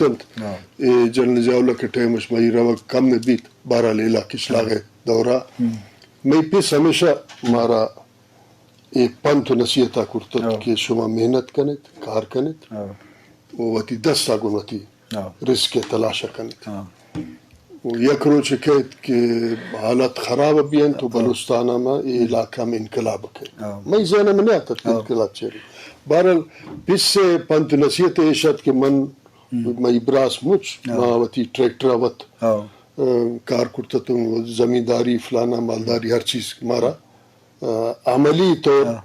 بوتنت۔ ہاں۔ اے جنرل ضیاء اللہ کے ٹائم اش مئی روگ کم بیت، بہرحال اے لاکش لاغ دورہ۔ ہم۔ مئی پس ہمیشہ مارا اے پنت و نصیحت ء کرتت ہاں۔ کہ شما محنت کنت، کار کنت ہاں۔ و وتی دست ء گوں وتی ہاں۔ رزق ء تلاش ء کنت۔ ہاں۔ و یک روچے کئیت کہ حالت خراب بینت و ہاں۔ بلوچستان ء ما اے علاقہ میں انقلاب کئیت۔ ہاں۔ مئی ذہن ء من نیاتت کہ ہاں۔ انقلاب چے۔ بہرحال پس ء پنت و نصیحت ایش ات کہ من ہم۔ مئی براس مچ ہاں۔ ما وتی ٹریکٹر ء وت ہاں۔ ء، کار کرتتوں، زمینداری، فلانا، مالداری، ہر چیز مارا، ء، عملی طور ہاں۔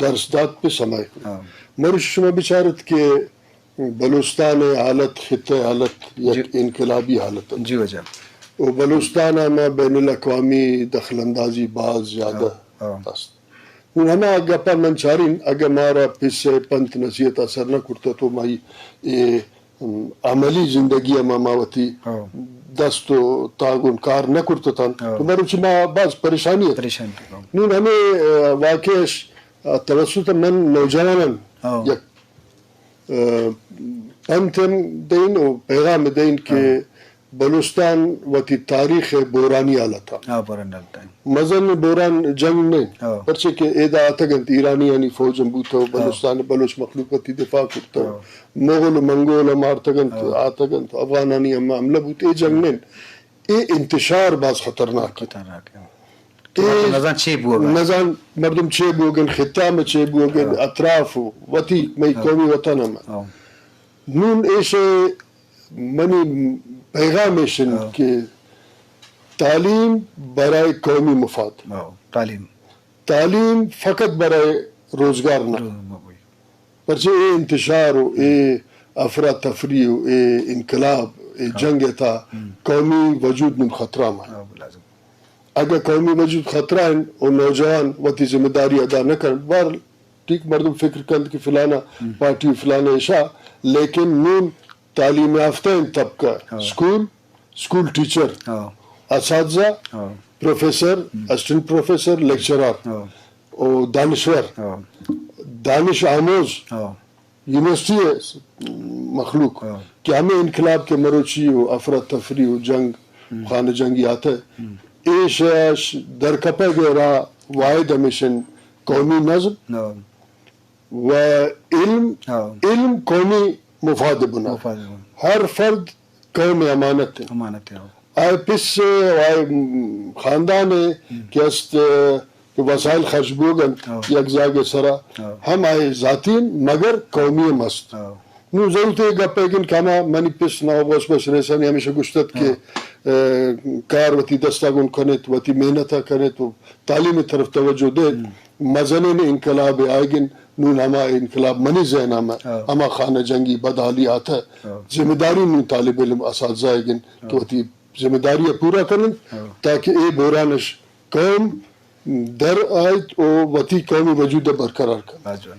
درس دات پہ سمائے۔ ہاں۔ مروچی شما بچارت کہ بلوچستان ء حالت، خطہ ء حالت یک جی۔ انقلابی حالت انت۔ جی واجہ۔ و بلوچستان ء ما بین الاقوامی دخل اندازی باز زیادہ ہاں۔ ہاں۔ است۔ نوں ہما گپ ء من چارین، اگہ مارا پس ء پنت نصیحت اثر نہ کرتہ تو مئی اے، ام، عملی زندگی ء ما، ما وتی ہاں۔ دست و تاگن کار نہ کرتتن، ہاں۔ تو مروچی ما باز پریشانی ات۔ پریشان ات، ہاں۔ نوں ہمے، ء، واقعہ اش، ء، توسط من نوجوانان ہاں۔ یک، ء، پنت ہم دئین و پیغام دئین کہ ہاں۔ بلوچستان وتی تاریخ ء بحرانی حالت ء۔ ہاں، بحران حالت ء۔ مزن بحران جنگ نہ انت، ہاں۔ پرچے کہ ادا آتگ انت، ایرانیانی فوج ہم بوتہ و ہاں۔ بلوچستان ء بلوچ مخلوق وتی دفاع کرتہ۔ ہاں۔ مغل و منگول ہم آرتگ انت، ہاں۔ آتگ انت، افغانانی ہم حملہ بوت، اے جنگ نہ انت۔ اے انتشار باز خطرناک انت۔ خطرناک انت۔ اے مردم نزان چے بوگ ء۔ نزان مردم چے بوگ انت، خطہ میں چے بوگ انت، ہاں۔ اطراف و وتی مئی ہاں۔ قومی وطن ہم۔ ہاں۔ نون ایش منی پیغام ایش انت ہاں۔ کہ تعلیم برای قومی مفاد۔ ہاں، تعلیم۔ تعلیم فقط برای روزگار نہ۔ روزگار نہ بوئی۔ پرچہ اے انتشار و اے افراتفری و اے انقلاب، اے ہاں۔ جنگ ء تھا ہم۔ قومی وجود نون خطرہ میں۔ ہاں، لازم۔ اگہ قومی وجود خطرہ انت و نوجوان وتی ذمہ داری ادا نہ کنت، بہر ٹھیک مردم فکر کنت کہ فلانا ہم۔ پارٹی و فلانا ایشا، لیکن نون تعلیم یافتہ انت طبقہ، ہاں۔ اسکول، اسکول ٹیچر، ہاں۔ اساتذہ، ہاں۔ پروفیسر، ہم۔ اسسٹنٹ پروفیسر، لیکچرر ہاں۔ و دانشور، ہاں۔ دانش آموز، ہاں۔ یونیورسٹی ء مخلوق ہاں۔ کہ ہمے انقلاب کہ مروچی و افراتفری و جنگ، ہم۔ خانہ جنگی آتہ، ہم۔ ایش اش درکپگ ء را واحد ہمیشن قومی نظم ہاں۔ و علم، ہاں۔ علم قومی مفاد بنیاد۔ مفاد بنیاد۔ ہر فرد قوم ء امانت انت۔ امانت انت۔ آئی پس ء و آئی خاندان ء ہم۔ کہ است ء کہ وسائل خرچ بوگ انت ہاں۔ یک جاگہ سرا ہاں۔ ہم آئی ذاتی انت مگر قومی ہم است۔ ہاں۔ نوں ضرورت اے گپ ء کہ ہما منی پس نواب غوث بخش ریسانی ہمیشہ گوشتت کہ ہاں۔ ء، کار وتی دستا گون کنیت، وتی محنت ء کنیت و تعلیم ء طرف توجہ دیت۔ ہم۔ مزنیں انقلاب ء آئیگ انت۔ نون ہما انقلاب منی ذہن ء ہاں۔ ہما خانہ جنگی بدحالی آتہ۔ ہاں۔ ذمہ داری نوں طالب علم اساتذہ ایگ انت کہ ہاں۔ وتی ذمہ داری ء پورا کن انت ہاں۔ تاکہ اے بحران اش قوم در آیت و وتی قومی وجود ء برقرار کن۔ باز جوان۔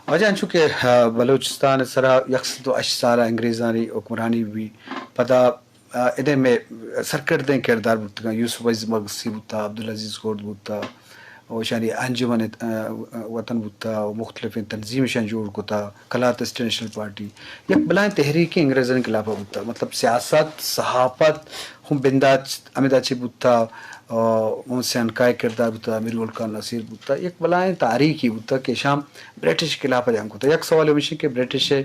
واجہ انچو کہ، آ، بلوچستان ء سرا یک سد و ہشت سال ء انگریزانی حکمرانی بی، پدا، آ، ادے میں سرکردیں کردار بوتگاں، یوسف عزیز مگسی بوتا، عبدالعزیز کرد بوتا، و ایشانی انجمن، آ، وطن بوتا، و مختلفیں تنظیم ایشان جوڑ کتا، قلات اسٹیٹ نیشنل پارٹی، یک بلاہیں تحریکے انگریزانی خلاف ء بوتا، مطلب سیاست، صحافت، ہم بندات ہمیدا چہ بوتا، آ، ہم سیانکائے کردار بوتا، امیر گل خان نصیر بوتا، یک بلاہیں تحریکے بوتا کہ ایشاں برٹش خلاف ء جنگ کتا۔ یک سوال ہمیش کہ برٹش ء،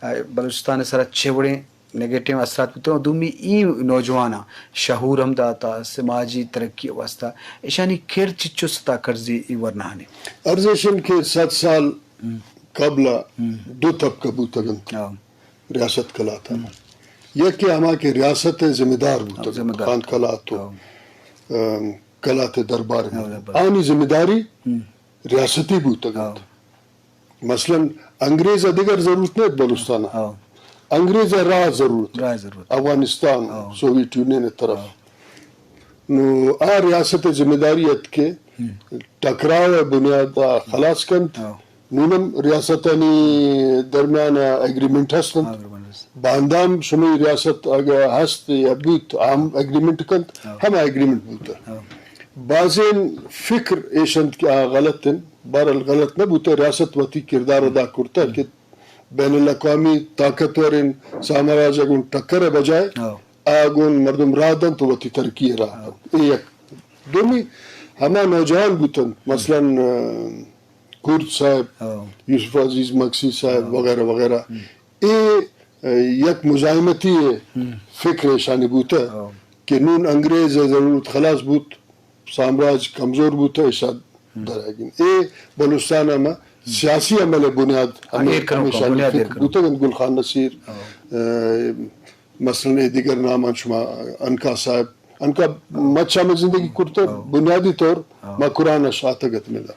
آ، بلوچستان ء سرا چے وڑیں نیگیٹو اثرات بوتگ، دومی ای نوجواناں شعور ہم داتا، سماجی ترقی ء واستہ ایشانی کرد چچو ستا کرزی ای ورناہانی۔ ارزشن کہ صد سال ہم۔ قبل ہم۔ دو طبقہ بوتگ انت ہاں۔ ریاست کلات ء۔ ہم۔ یکے ہما کہ ریاست ء ذمہ دار بوتگ ہاں، ذمہ انت، دار۔ خان کلات و ہاں۔ ام، کلات ء دربار ہاں، بوتگ۔ دربار۔ آنی ذمہ داری ہم۔ ریاستی بوتگ ہاں۔ انت۔ مثلاً انگریز ء دگر ضرورت نہ ات بلوچستان ء۔ ہاں۔ انگریز ء راہ ضرورت ات۔ راہ ضرورت۔ افغانستان، ہاں۔ سوویت یونین ء طرف۔ ہاں۔ نو آ ریاست ء ذمہ داری ات کہ ہم۔ ٹکراؤ ء بنیاد ء خلاص کنت۔ ہاں۔ نونم ریاستانی درمیان ء ایگریمنٹ ہست انت۔ ہاں، ایگریمنٹ ہست۔ باندام شمئی ریاست اگہ ہست یا بوت، ہم ایگریمنٹ کنت، ہاں۔ ہما ایگریمنٹ بوت۔ ہاں۔ بازیں فکر ایش انت کہ آ غلط انت، بہرحال غلط نہ بوتہ، ریاست وتی کردار ادا کرتہ کہ بین الاقوامی طاقتوریں سامراج ءَ گوں ٹکر ءِ بجائے ہو۔ آ گوں مردم راہ دنت و وتی ترقی ءِ راہ ہو۔ دنت۔ اے یک۔ دومی، ہما نوجوان بوتنت، مثلاً، ا، کرد صاحب، ہو۔ یوسف عزیز مکسی صاحب ہو۔ وغیرہ وغیرہ۔ ہم۔ اے، ا، یک مزاحمتی ہم۔ فکر ایشانی بوتہ ہو۔ کہ نون انگریز ءِ ضرورت خلاص بوت، سامراج کمزور بوتہ، ایشاں ہم۔ درآیگ انت۔ اے بلوچستان ءَ ہم سیاسی عمل ءِ بنیاد ہمیں، ایر کنوک ہمیشانی بنیاد ایر فکر کنوک۔ بوتگ انت۔ گل خان نصیر، ہو۔ ا، مثلاً اے دگر ناماں شما عنقا صاحب، عنقا مچ ہمیں زندگی کرتہ، ہو۔ بنیادی طور ہو۔ مکران اش آتگ ات ندا۔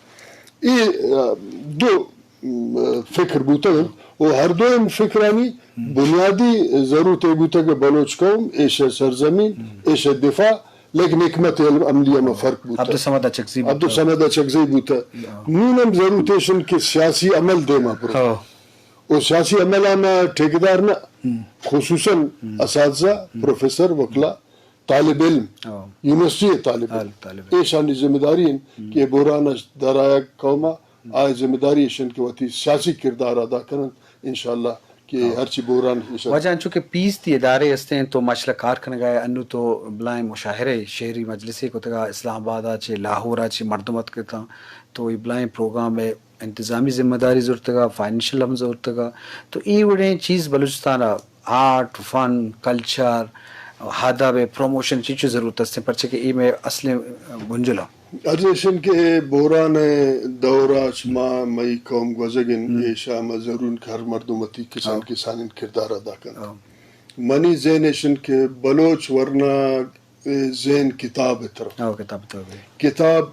اے، ا، دو، م، فکر بوتگ انت و ہر دوئیں فکرانی بنیادی ضرورت اے بوتگ کہ بلوچ قوم، ایش ءِ سرزمین، ایش ءِ دفاع، لیکن حکمت عملی ہم فرق بوتہ۔ عبدالصمد اچکزئی بوتہ۔ عبدالصمد اچکزئی بوتہ۔ ہاں۔ نون ہم ضرورت ایش انت کہ سیاسی عمل دیما برو۔ ہاں۔ و سیاسی عمل ءَ ما ٹھیکیدار نہ، ہم۔ خصوصاً ہم۔ اساتذہ، ہم۔ پروفیسر، وکلا، طالب علم، ہاں۔ یونیورسٹی ءِ طالب علم۔ طالب، طالب علم۔ ایشانی ذمہ داری انت ہم۔ کہ بحران اش درآیگ قوم ءَ آئی ذمہ داری ایش انت کہ وتی سیاسی کردار ادا کننت، انشاءاللہ کہ ہاں۔ ہرچی بحران ایش انت۔ واجہ انچو کہ پیس تئی ادارے ہستیں تو ماشاءاللہ کار کنگا ئے، انو تو بلائیں مشاعرہ شعری مجلسے کتگا، اسلام آباد ءَ چہ لاہور ءَ چہ مردم اتکتاں، تو اے بلائیں پروگرام ءِ انتظامی ذمہ داری زرتگا، فائنینشل ہم زرتگا، تو اے وڑیں چیز بلوچستان ءَ آرٹ، فن، کلچر، ادب ءِ پروموشن چنچو ضرورت است انت، پرچہ کہ اے مئے اصلیں بنجل انت۔ عرض ایش انت کہ اے بحران ءِ دور ءَ چہ ما، مئی قوم گوزگ انت، ہم۔ ایشاں ما ضرور انت کہ ہر مردم وتی کسان ہاں۔ کسانیں کردار ادا کنت۔ ہاں۔ منی ذہن ایش انت کہ بلوچ ورنا ءِ ذہن کتاب ءِ طرف۔ ہاں، کتاب ءِ طرف۔ کتاب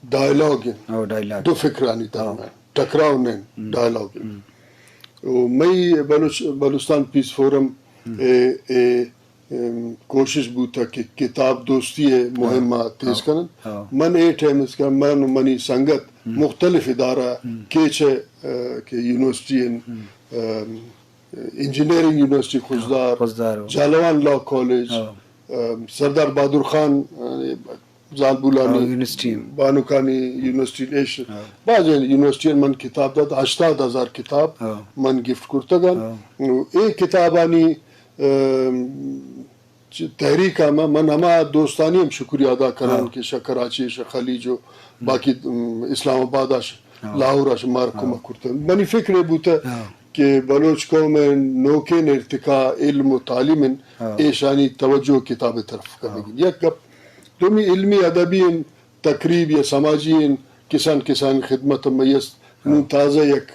ڈائیلاگ انت۔ ہاں، ڈائیلاگ۔ دو فکرانی درمیان ہاں۔ ٹکراؤ نہ انت، ہم۔ ڈائیلاگ انت۔ ہم۔ و مئی بلوچ-، بلوچستان پیس فورم ہم۔ ءِ، ءِ، ام، کوشش بوتہ کہ کتاب دوستی ءِ مہم ءَ ہاں۔ تیز ہاں۔ کنن۔ ہاں۔ من اے ٹائم اس کا من و منی سنگت ہم۔ مختلف ادارہ ہم۔ کیچ ءِ، ا، کہ یونیورسٹی انت، ہم۔ ام، انجینئرنگ یونیورسٹی خضدار، خضدار۔ جھالاوان لا کالج، ہاں۔ ام، سردار بہادر خان، ا، زالبولانی ہاں، یونیورسٹی۔ بانکانی یونیورسٹی ایش۔ ہاں۔ بعض یونیورسٹی من کتاب دات، ہشتاد ہزار کتاب ہاں۔ من گفٹ کرتگن۔ ہاں۔ اے کتابانی، ام، چ-، تحریک ءَ من، من ہما دوستانی ہم شکریہ ادا کنان ہاں۔ کہ شہ کراچی، شہ خلیج و باقی، ام، اسلام آباد اش، ہاں۔ لاہور اش مار ہاں۔ کمک کرتگ۔ منی فکر اے بوتہ ہاں۔ کہ بلوچ قوم ءِ نوکیں ارتقا علم و تعلیم انت، ہاں۔ ایشانی توجہ کتاب ءِ طرف کنگی۔ ہاں۔ یک گپ، دومی علمی ادبی انت، تقریب یا سماجی انت، کسان کسان خدمت مئی است۔ ہاں۔ نون تازہ یک،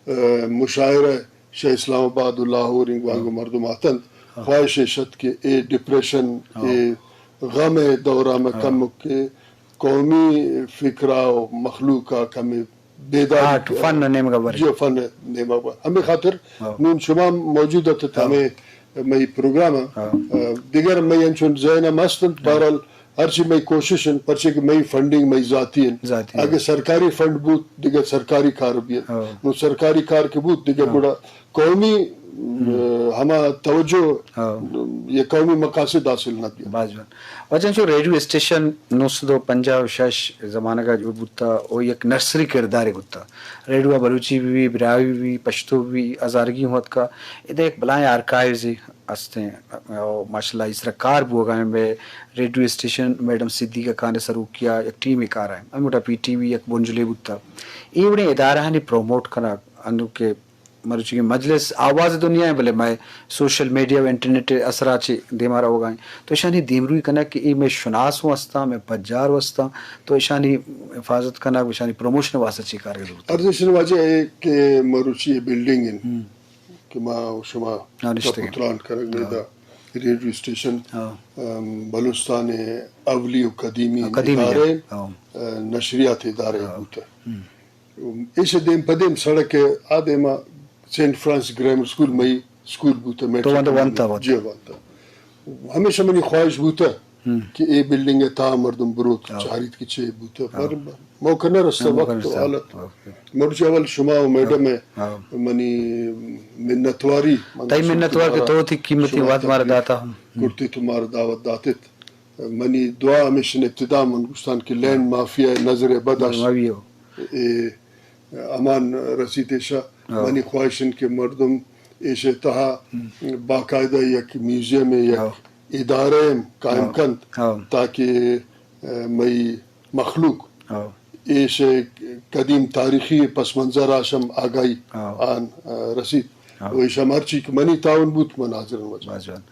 ا، مشاعرہ شہ اسلام آباد و لاہور انگوانگ ہاں۔ مردم آتنت۔ ہاں۔ خواہش ایش ات کہ اے ڈپریشن، ہاں۔ اے غم ءِ دورہ مئے ہاں۔ کمک کہ قومی فکرا و مخلوقا کمے بیداری آرٹ، فن نیمگا برے۔ جی، فن نیمگا برے۔ ہمے خاطر ہاں۔ نون شما موجود ات ہاں۔ ہمے مئی پروگرام ءَ، ہاں۔ ا، دگر مئی انچون ذہن ہم ہست انت، ہاں۔ بہرحال ہرچی مئی کوشش انت، پرچے کہ مئی فنڈنگ مئی ذاتی انت۔ ذاتی اگہ انت۔ سرکاری فنڈ بوت، دگہ سرکاری کار بی انت۔ ہاں۔ نو سرکاری کار کہ بوت، دگہ ہاں۔ گڑا قومی، ہم۔ ا، ہما توجہ ہاں۔ یا قومی مقاصد حاصل نہ بی انت۔ باز جوان۔ واجہ انچو ریڈیو اسٹیشن نو سد و پنجاہ و شش زمانگ ءَ جو بوتا، او یک نرسری کردارے بوتا۔ ریڈیو ءَ بلوچی بی بی، براہوئی بی بی، پشتو بی بی، ہزارگی ہوں اتکا۔ ادا یک بلائیں آرکائیوزے ہستیں۔ او ماشاءاللہ ایسرا کار بوگا ہیں بے ریڈیو اسٹیشن میڈم صدیقہ خان سروکیا یک ٹیمے کار ہیں۔ ہموٹا پی ٹی وی یک بنجلے بوتا۔ اے وڑیں ادارہانی پروموٹ کنگ، انو کہ مروچی مجلس آواز دنیا ہیں، بلے مئے سوشل میڈیا و انٹرنیٹ اثرا چہ دیما روگا ہیں۔ تو اشانی دیمروی کنگ کہ اے مئے شناس ہوں ہستاں، مئے پجار ہوں ہستاں، تو اشانی حفاظت کنگ، اشانی پروموشن واسطہ چی کار ضرورت ہے؟ عرض ایشن واجہ ہے کہ مروچی بلڈنگ ہیں۔ ہم۔ کہ ما و شما ہاں، نشتگ گپ و تران کنگ ہاں۔ ندا ریڈیو اسٹیشن، ہاں۔ ام، بلوچستان اولی و قدیمی ہاں، قدیمی ادارے، ہاں۔ ا، نشریات ادارے ہاں۔ بوتا۔ ہم۔ ایش دیم پہ دیم سڑک آ دیما سینٹ فرانسس گرامر اسکول مئی اسکول بوتا، تو میٹرک وانتا، وانتا، وانتا۔ جی، وانتا۔ ہمیشہ منی خواہش بوتا ہم۔ کہ اے بلڈنگ ءِ تہا مردم بروت، ہاں۔ چاریت کہ چے بوتا، ہاں۔ پر موقع نہ رستا، ہاں، موقع وقت و نہ رستا۔ حالت۔ اوکے۔ مروچی اول شما و میڈم ءِ ہاں۔ منی منتواری، من تئی منتوار کہ شمارا، تو وتی قیمتی شما وقت مارا تکلیف داتا۔ ہم۔ کرتی تو مارا دعوت داتت۔ منی دعا ہمیشن ابتدا من گوشتان کہ لینڈ مافیا نظر بد اش۔ ماوی ہو۔ اے امان رسیت ایشا۔ ہاں۔ منی خواہش انت کہ مردم ایشے تہا باقاعدہ یک میوزیم ء، یک ہاں۔ ادارہ ء قائم ہاں۔ کنت ہاں۔ تاکہ، ء، مئی مخلوق ہاں۔ ایشے قدیم تاریخی پس منظر آشم آگاہی ہاں۔ آن، ء، رسیت۔ ہاں۔ و ایشم ہرچی کہ منی تعاون بوت من حاضر ہوں۔ باز جوان۔